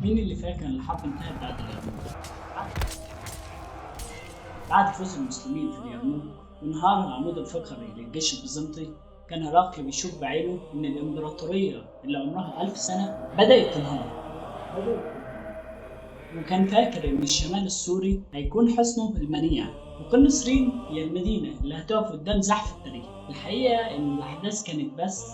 مين اللي فاكر ان الحرب انتهت بعد اليرموك؟ بعد فوز المسلمين في اليرموك وانهار العمود الفقري للجيش البيزنطي، كان هرقل بيشوف بعينه ان الامبراطورية اللي عمرها 1000 سنة بدأت تنهار، وكان فاكر ان الشمال السوري هيكون حصنه المنيع وقنسرين هي المدينة اللي هتقف قدام زحف التاريخ. الحقيقة ان الاحداث كانت بس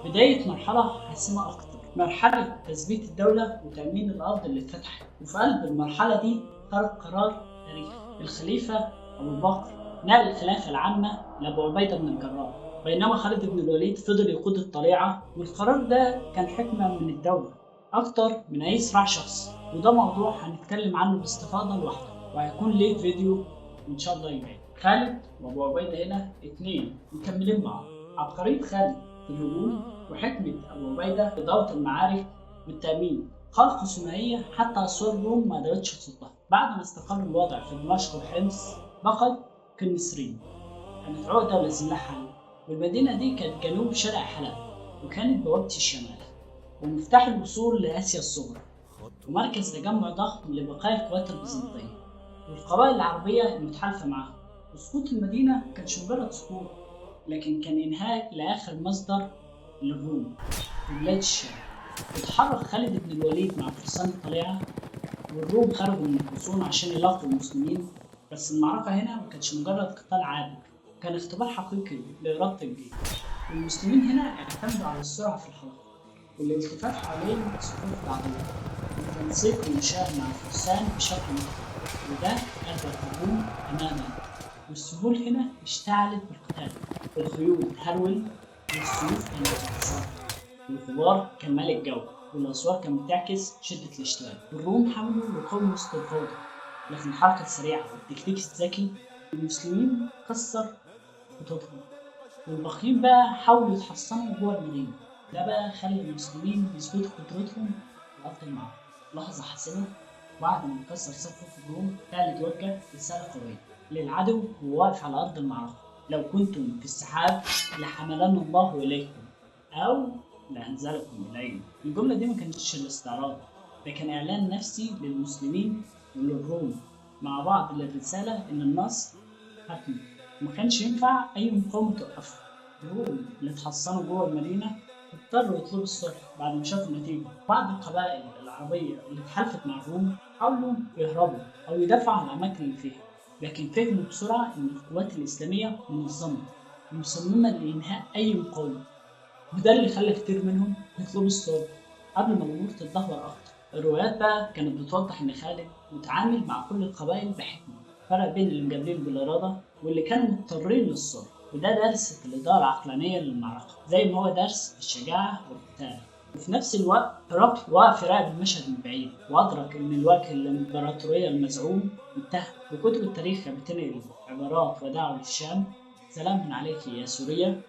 بداية مرحلة حاسمة اكتر، مرحلة تثبيت الدولة وتأمين الارض اللي اتفتحت. وفي قلب المرحلة دي خرج قرار تاريخي، الخليفة ابو بكر نقل الخلافة العامة لابو عبيدة بن الجراح، بينما خالد بن الوليد فضل يقود الطليعة. والقرار ده كان حكمة من الدولة أكتر من أي صراع شخصي، وده موضوع هنتكلم عنه باستفاضة لوحده وهيكون ليه فيديو إن شاء الله يجاي. خالد وأبو عبيدة هنا اتنين مكملين بعض، عبقرية خالد في الهجوم وحكمة أبو عبيدة في إدارة المعارك والتأمين، خلق ثنائية حتى أسوار الروم ما قدرتش تصدها. بعد ما استقر الوضع في دمشق وحمص بقت قنسرين كانت عقدة ولازم لها حل، والمدينة دي كانت جنوب شرق حلب وكانت بوابة الشمال ومفتاح الوصول لآسيا الصغرى ومركز تجمع ضخم لبقايا القوات البيزنطية والقبائل العربية المتحالفة معاهم. وسقوط المدينة مكانش مجرد سقوط، لكن كان إنهاء لآخر مصدر للروم في بلاد الشام. اتحرك خالد بن الوليد مع فرسان الطليعة والروم خرجوا من الحصون عشان يلاقوا المسلمين، بس المعركة هنا مكانتش مجرد قتال عابر، كان اختبار حقيقي لإرادة الجيش. والمسلمين هنا اعتمدوا على السرعة في الحركة والالتفاف حوالين صفوف العدو وتنسيق المشاة مع الفرسان بشكل متقن، وده أدى الهجوم تماما. والسهول هنا اشتعلت بالقتال، الخيول تهرول والسيوف كانت بتتصارع والغبار كان مالك الجو والأسوار كانت بتعكس شدة الاشتباك. والروم حاولوا يقاوموا وسط الفوضى، لكن الحركة السريعة والتكتيك الذكي المسلمين كسر خططهم، والباقيين بقى حاولوا يتحصنوا جوه المدينة. ده بقى خلى المسلمين يثبتوا قدرتهم في أرض المعركة. لحظة حاسمة، بعد ما انكسر صفوف الروم خالد وجه رسالة قوية للعدو وهو واقف على أرض المعركة: لو كنتم في السحاب لحملنا الله إليكم أو لأنزلكم إلينا. الجملة دي ما كانتش الاستعراض، ده كان إعلان نفسي للمسلمين وللروم مع بعض للرسالة إن النصر حتمي وما كانش ينفع أي مقاومة توقفه. الروم اللي اتحصنوا جوه المدينة اضطروا يطلبوا الصلح بعد ما شافوا النتيجة. بعض القبائل العربية اللي اتحالفت مع الروم حاولوا يهربوا أو يدافعوا عن الأماكن اللي فيها، لكن فهموا بسرعة إن القوات الإسلامية منظمة ومصممة لإنهاء أي مقاومة، وده اللي خلى كتير منهم يطلبوا الصلح قبل ما الأمور تتدهور أكتر. الروايات بقى كانت بتوضح إن خالد متعامل مع كل القبائل بحكمة، فرق بين اللي مجاملين بالإرادة واللي كانوا مضطرين للصلح، وده درس في الإدارة العقلانية للمعركة زي ما هو درس في الشجاعة والقتال. وفي نفس الوقت هرقل وقف يراقب المشهد من بعيد وأدرك إن الوجه الإمبراطورية المزعوم انتهى. وكتب التاريخ بتنقل عبارات وداعه للشام: سلام عليك يا سوريا،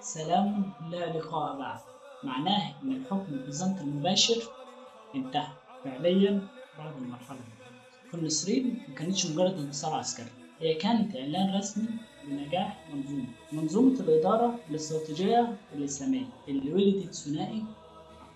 سلام لا لقاء بعد، معناه إن الحكم البيزنطي المباشر انتهى فعليا بعد المرحلة دي. قنسرين ما كانتش مجرد انتصار عسكري، هي كانت إعلان رسمي لنجاح منظومة الإدارة الاستراتيجية الإسلامية اللي ولدت ثنائي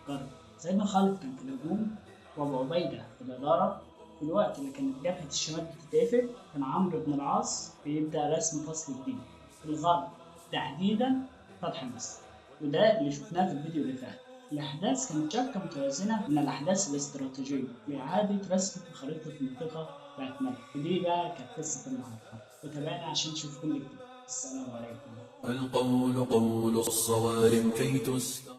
عبقري. سيدنا خالد كان في الهجوم وأبو عبيدة في الإدارة. في الوقت اللي كانت جبهة الشمال بتتقفل كان عمرو بن العاص بيبدأ رسم فصل جديد في الغرب، تحديدا فتح مصر، وده اللي شفناه في الفيديو اللي فات. الأحداث كانت شبكة متوازنة من الأحداث الاستراتيجية لإعادة رسم خريطة المنطقة بأكملها. ودي بقى كانت قصة النهاردة، وتابعنا عشان تشوف كل جديد. السلام عليكم. القول قول الصوارم كي تستر.